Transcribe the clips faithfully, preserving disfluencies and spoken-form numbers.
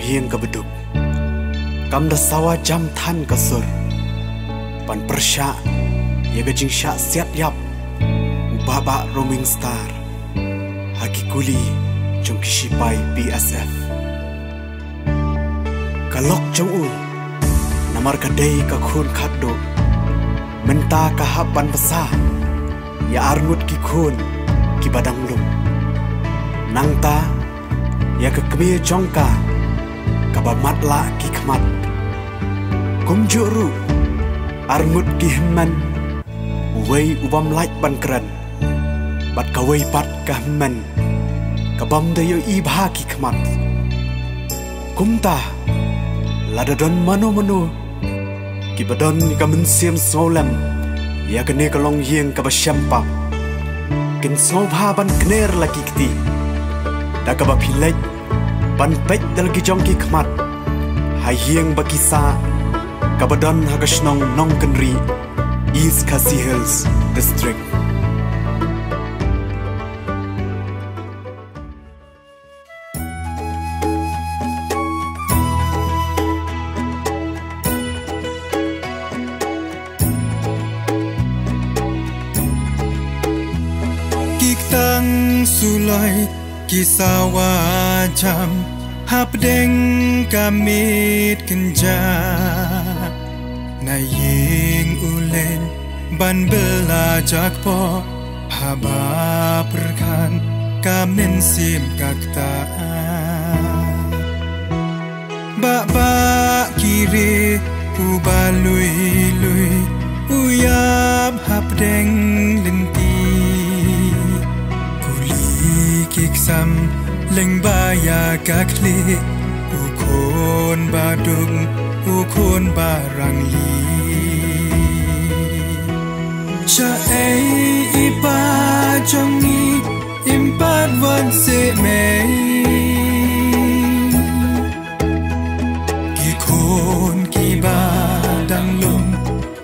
ïing kaba duk. Kam da sawa jam than ka sur ban pyrshah ïa ka jingshah siat ïap u Bah Bah Roaming Star ha ki kuli jong ki shipai B S F. Ka lok jong u namar ka dei ka khun khatduh, mynta ka hap ban bsa ïa arngut ki khun kiba dang lum. Nangta ïa ka kmie jong ka kaba matlah ki khmat. Kumjuh ruh arngut ki hynmen, uwei u bym lait ban kren bad kawei pat ka hynmen ka bym da ïohi bha ki khmat. Kumta lada don mano mano kiba don ka mynsiem sngewlem ïa kane ka longïing kaba shem pap, kin sngewbha ban kner la ki kti da kaba phi leit ban peit da la ki jong ki khmat ha ïing ba ki sah kaba don ha ka shnong Nongkynrih, East Khasi Hills District. Ki ktang suloi ki sawa jam hapdeng ka miet kynja. Na ïing u leit ban bylla jakpoh, haba pyrkhat ka mynsiem ka ktah. Bah Bah Kiri uba lui lui u ïap hapdeng lynti. Kuli ki ksam lyngba ïa ka khlieh, u khun ba duk, u khun ba rangli. Shaei i pa jong ngi, im pat wan seh mei. Ki khun kiba dang lum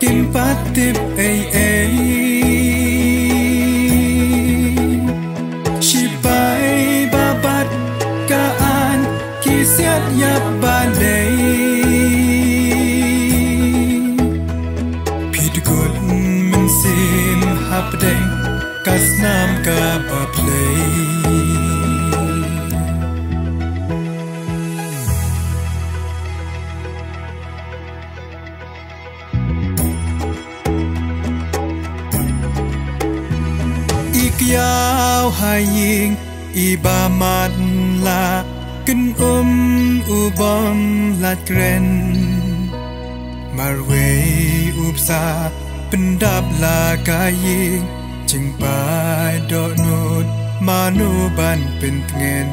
kim pat tip ei ei. Shipai ba bat ka aiñ ki siat ïap ba lei. Phi dkut mynsiem hapdeng ka snam kaba phlei. I kyiaw ha ïing iba matlah, kynum u bym lait kren. Marwei u bsa pyndap la ka ïing, jingpait dohnud mano ban pyntngen.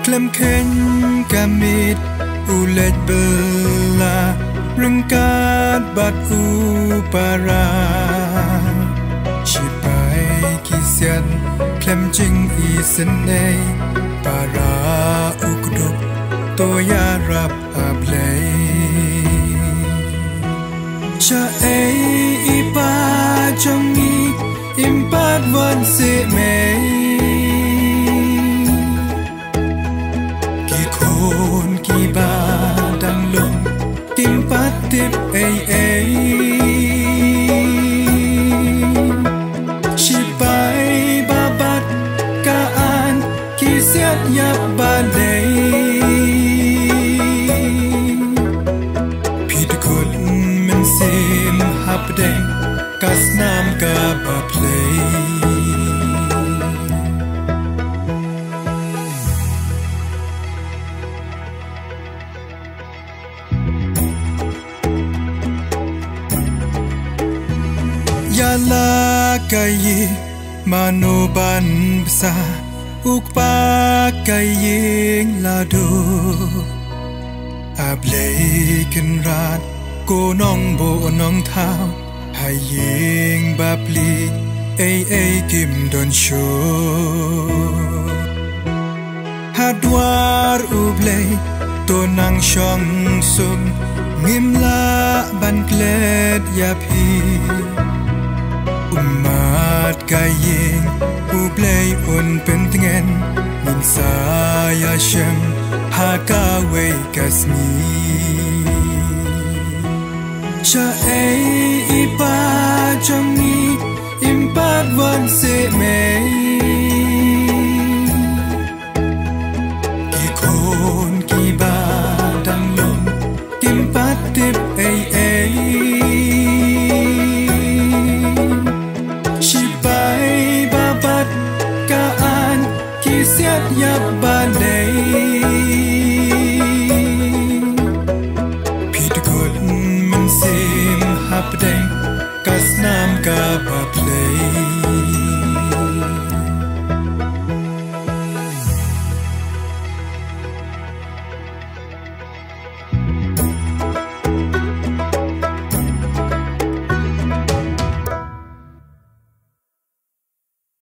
Khlem kheiñ ka miet u leit bylla ryngkat bad u para. Shipai ki siat khlem jingisynei, para u kdup to ïarap A Blei. Shaei i pa jong ngi, im pat wan seh mei. Ki khun kiba dang lum kim pat tip ei ei. Shipai ba bat ka aiñ ki siat ïap ba lei. Phi dkut mynsiem hapdeng ka snam kaba phlei. Ïa la ka ïing mano ban bsa, u kpa ka ïing la duh. A Blei Kynrad ko nongbuh nongthaw, ha ïing bapli ei ei kim don shuh. Ha dwar U Blei to nang shong suk, ngim lah ban klet ïa phi. Ummat ka ïing U Blei un pyntngen, ngin Sa ïashem ha kawei ka sngi. Shaei i Pa jong ngi, im pat wan seh mei. Ki khun kiba dang ïong kim pat tip ei ei. Shipai ba bat ka aiñ, ki siat ïap ba dei. Phi dkut mynsiem hapdeng